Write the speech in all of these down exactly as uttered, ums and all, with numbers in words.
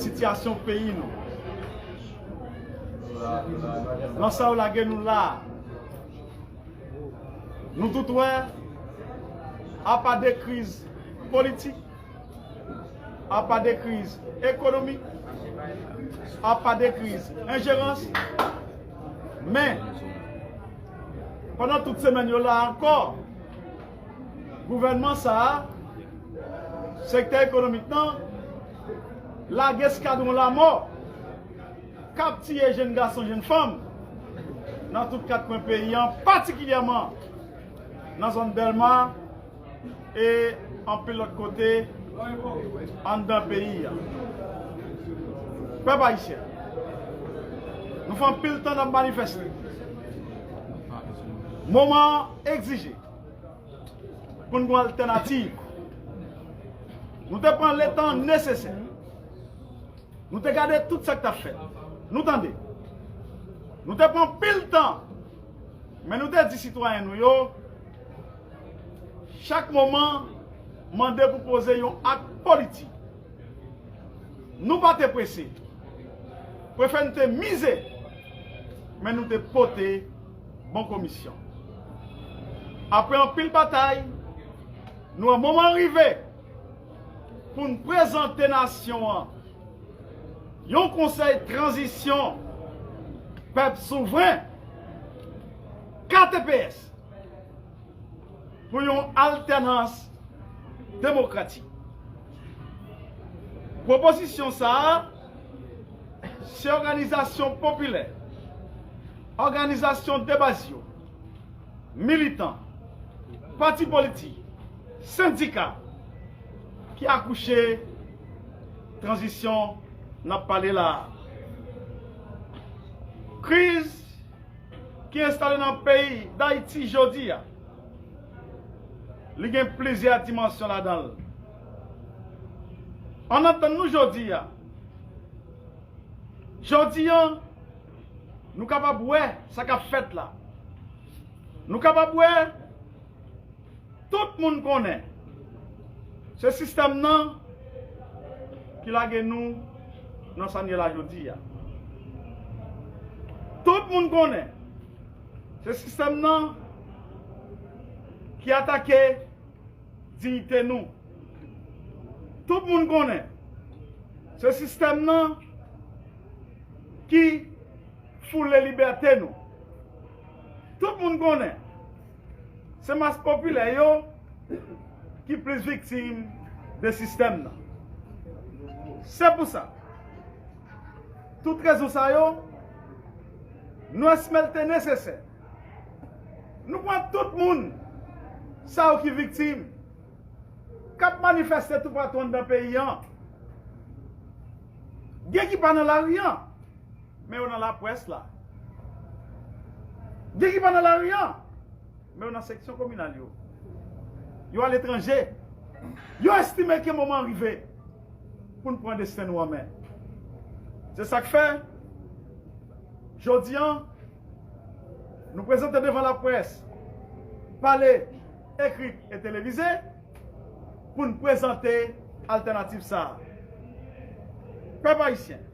Sitiyasyon peyi nou. Nan sa yo lage nou la a, nou tout wè, apa de kriz politik, apa de kriz ekonomik, apa de kriz enjerans, men pandan tout semèn yo la ankò, gouvènman sa a, sektè ekonomik nan, lage eskadwon lamò k ap tiye jenn gason, jenn fanm nan tout kat kwen peyi an, patikilyèman nan zòn Dèlma e anpil lòt kote anndan peyi a. Pèp ayisyen, nou fè anpil tan n ap manifeste. Moman an egzije pou n gen yon altènativ. Nou te pran letan nesesè. Nou te gade tout sa k t ap fèt. Nou tande. Nou te pran pil tan. Men nou te di sitwayen nou yo, chak moman mande pou poze yon ak politik. Nou pa te prese. Prefè n te mize, men nou te pote bon komisyon. Apre anpil batay, nou wè moman rive pou n prezante nasyon an yon konsèy tranzisyon pèp souvren, K T P S, pou yon altènans demokratik. Pwopozisyon sa a, se òganizasyon popilè, òganizasyon de baz yo, militan, pati politik, sendika ki akouche tranzisyon n ap pale la a. Kriz ki enstale nan peyi Dayiti jodi a, li gen plizyè dimansyon ladan l. Ann antann nou jodi a. Jodi a, nou kapab wè sa k ap fèt la. Nou kapab wè, tout moun konnen se sistèm nan ki lage nou nan sa n ye la jodi a. Tout moun konnen se sistèm nan ki atake diyite nou. Tout moun konnen se sistèm nan ki foule libète nou. Tout moun konnen se mas popilè yo ki plis viktim de sistèm nan. Se pou sa, tout rezon sa yo, nou estime l te nesesè nou pran tout moun sa yo ki viktim, k ap manifeste toupatou anndan peyi an. Gen ki pa nan lari an, men yo nan laprès la. Gen ki pa nan lari an, men yo nan seksyon kominal yo. Yo aletranje. Yo estime ke moman an rive pou n pran desten nou an men. Se sa k fè, jodi a, nou prezante devan laprès, pale, ekri e televize, pou n prezante altènativ sa a. Pèp ayisyen,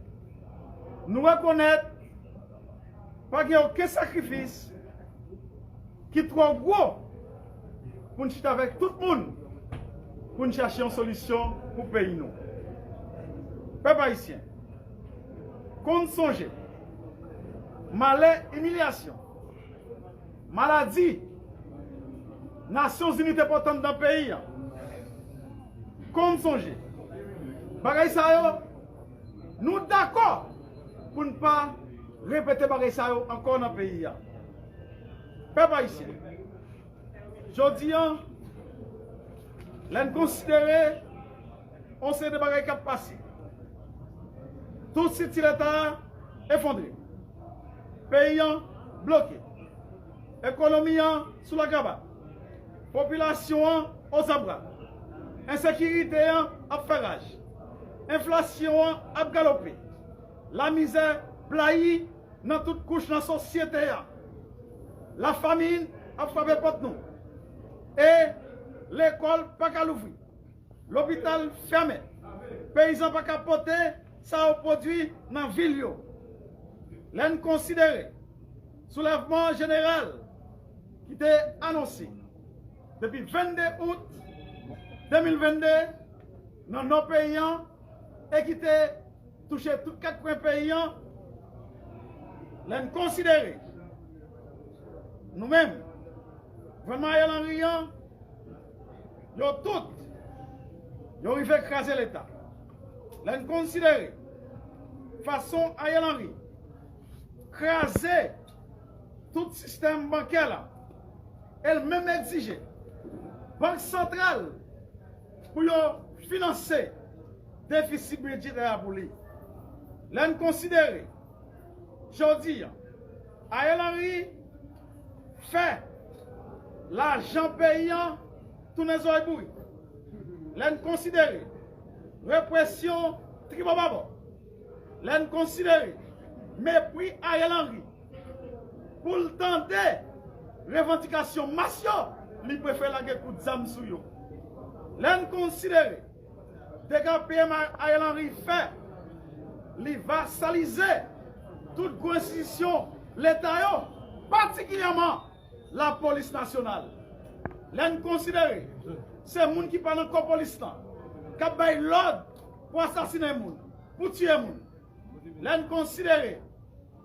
nou rekonèt pa gen okenn sakrifis ki twò gwo pou n chita avèk tout moun pou n chache yon solisyon pou peyi nou. Pèp ayisyen, konn sonje, malè, imilyasyon, maladi Nasyonzini te pote anndan peyi a. Konn sonje, bagay sa yo, nou dakò pou n pa repete bagay sa yo ankò nan peyi a. Pèp ayisyen, jodi a, lè n konsidere yon seri de bagay k ap pase, tout estrikti Leta a efondre, peyi an bloke, ekonomi an sou lakaba, popilasyon an ozabra, ensekirite an ap fè raj, enflasyon an ap galope, lamizè blayi nan tout kouch nan sosyete a. Lafamin ap frape pòt nou. E lekòl pa ka louvri. Lopital fèmen. Peyizan pa ka pote sa yo pwodui nan vil yo. Lè n konsidere soulèvman jeneral ki te anonse depi vennde out de mil vennde nan nò peyi an e ki te touche tout kat kwen peyi an, lè n konsidere nou menm, gouvènman Ariel Henry an, yo tout, yo rive kraze Leta. Lè n konsidere fason Ariel Henry kraze tout sistèm bankè la, e l menm egzije Bank Santral pou yo finanse defisi bidjetè a pou li. Lè n konsidere jodi a, Ariel Henry fè lajan peyi an tounen zòrèy bourik. Lè n konsidere represyon tribòbabò, lè n konsidere mepri Ariel Henry pou l tande revandikasyon mas yo, li prefere lage kout zam sou yo. Lè n konsidere dega P M Ariel Henry fè, li vasalize tout gwo enstitisyon Leta yo, patikilyèman Lapolis Nasyonal. Lè n konsidere se moun ki pa nan kò polis lan k ap bay lòd pou asasinen moun, pou tiye moun. Lè n konsidere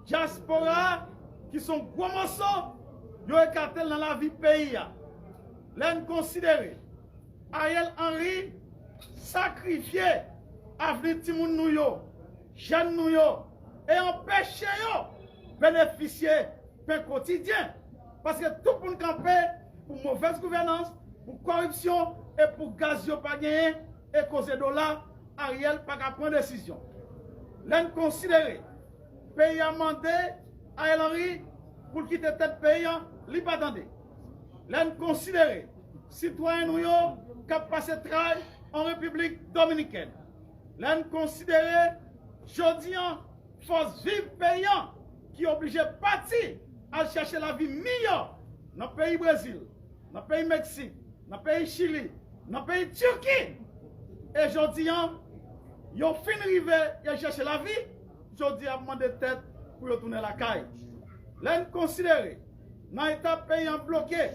dyaspora a, ki se yon gwo moso, yo ekate l nan lavi peyi a. Lè n konsidere Ariel Henry sakrifye avni timoun nou yo, jèn nou yo, e anpeche yo benefisye pen kotidyen. Paske tout moun kanpe pou movèz gouvènans, pou kòripsyon e pou gaz yo pa genyen e koze dola, Ariel pa ka pran desizyon. Lè n konsidere peyi a mande Ariel Henry pou l kite tèt peyi an, li pa tande. Lè n konsidere sitwayen nou yo k ap pase tray an Repiblik Dominikèn, lè n konsidere jodi an fòs viv peyi an ki oblije pati al chèche lavi miyò nan peyi Brezil, nan peyi Meksik, nan peyi Chili, nan peyi Tiki. E jodi an, yo fin rive, y al chèche lavi, jodi ap mande tèt pou yo tounen lakay. Lè n konsidere nan eta peyi an bloke,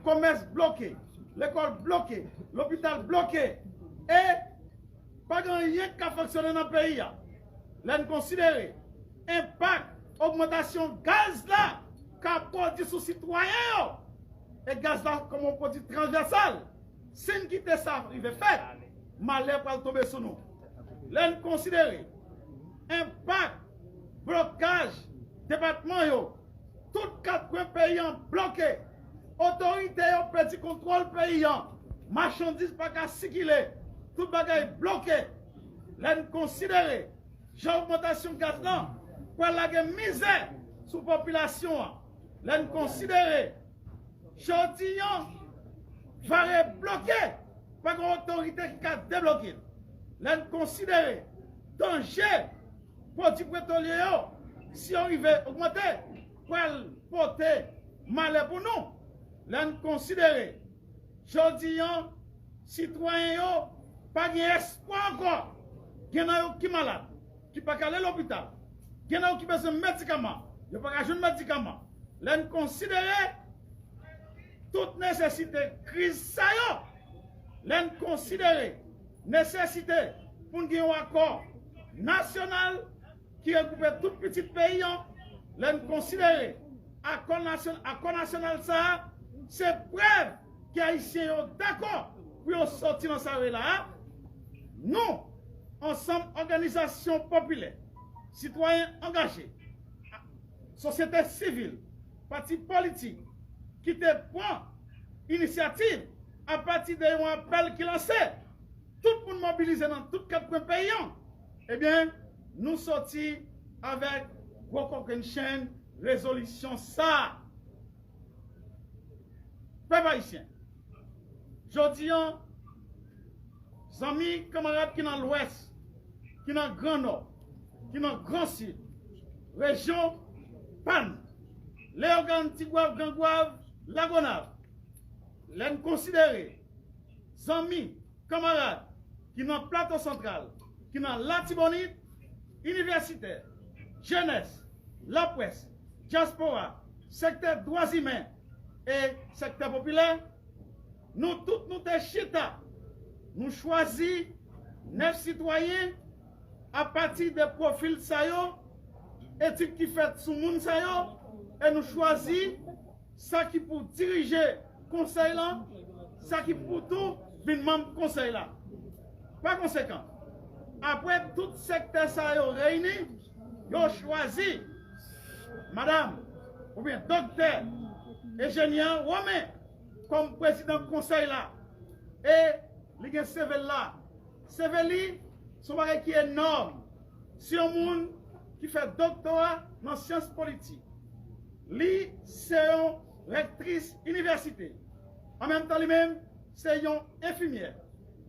komès bloke, lekòl bloke, lopital bloke, e pa gen anyen k ka fonksyone nan peyi a. Lè n konsidere enpak ogmantasyon gaz la ka pwodui sou sitwayen yo, e gaz la kòm yon pwodui transvèsal, si n kite sa rive fèt, malè pral tonbe sou nou. Lè n konsidere enpak blokaj depatman yo, tout kat kwen peyi an bloke. Otorite yo pèdi kontwòl peyi an. Machandiz pa ka sikile. Tout bagay bloke. Lè n konsidere jan ogmantasyon gaz lan pral lage mizè sou popilasyon an. Lè n konsidere jodi an, Vare bloke, pa gen otorite ki ka debloke l. Lè n konsidere danje pwodui petwolye yo, si yo rive ogmante, pral pote malè pou nou. Lè n konsidere jodi an, sitwayen yo pa gen espwa ankò. Gen nan yo ki malad, ki pa ka ale lopital. Gen nan yo ki bezwen medikaman, yo pa ka jwenn medikaman. Lè n konsidere tout nesesite kriz sa yo, lè n konsidere nesesite pou n gen yon akò nasyonal ki regwoupe tout pitit peyi an, lè n konsidere akò nasyon-, akò nasyonal sa a, se prèv ke Ayisyen yo dakò pou yo soti nan sa yo ye la a. Nou, ansanm òganizasyon popilè, sitwayen angaje, sosyete sivil, pati politik ki te pran inisyativ apati de yon apèl ki lanse, tout moun mobilize nan tout kat kwen peyi an, ebyen, nou soti avèk gwo kokennchenn rezolisyon sa a. Pèp ayisyen, jodi an, zanmi, kanmarad ki nan Lwès, ki nan Gran Nò, ki nan Gran Sid, rejyon pa n, Leyogàn, Tigwav, Gran Gwav, Lagonav, lè n konsidere zanmi, kanmarad ki nan Plato Santral, ki nan Latibonit, inivèsitè, jenès, laprès, dyaspora, sektè dwa imen e sektè popilè, nou tout nou te chita, nou chwazi nèf sitwayen apati de pwofil sa yo, etid ki fèt sou moun sa yo, e nou chwazi sa ki pou dirije konsèy la, sa ki pou tou vin manm konsèy la. Pa konsekan, apre tout sektè sa yo reyini, yo chwazi madanm oubyen doktè Ejenyan Romen kòm prezidan konsèy la. E li gen seve l la. Seve li se yon bagay ki enòm. Se yon moun ki fè doktora nan syans politik. Li se yon rektris inivèsite. An menm tan, li menm, se yon enfimyè.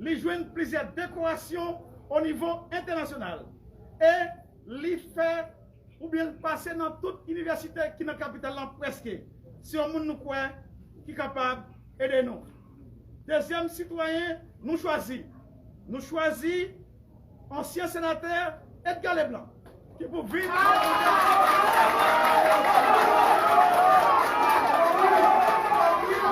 Li jwenn plizyè dekorasyon o nivo entènasyonal. E li fè oubyen l pase nan tout inivèsite ki nan kapital lan prèske. Se yon moun nou kwè ki kapab ede nou. Dezyèm sitwayen nou chwazi, nou chwazi ansyen senatè Edgar Leblanc, ki pou vin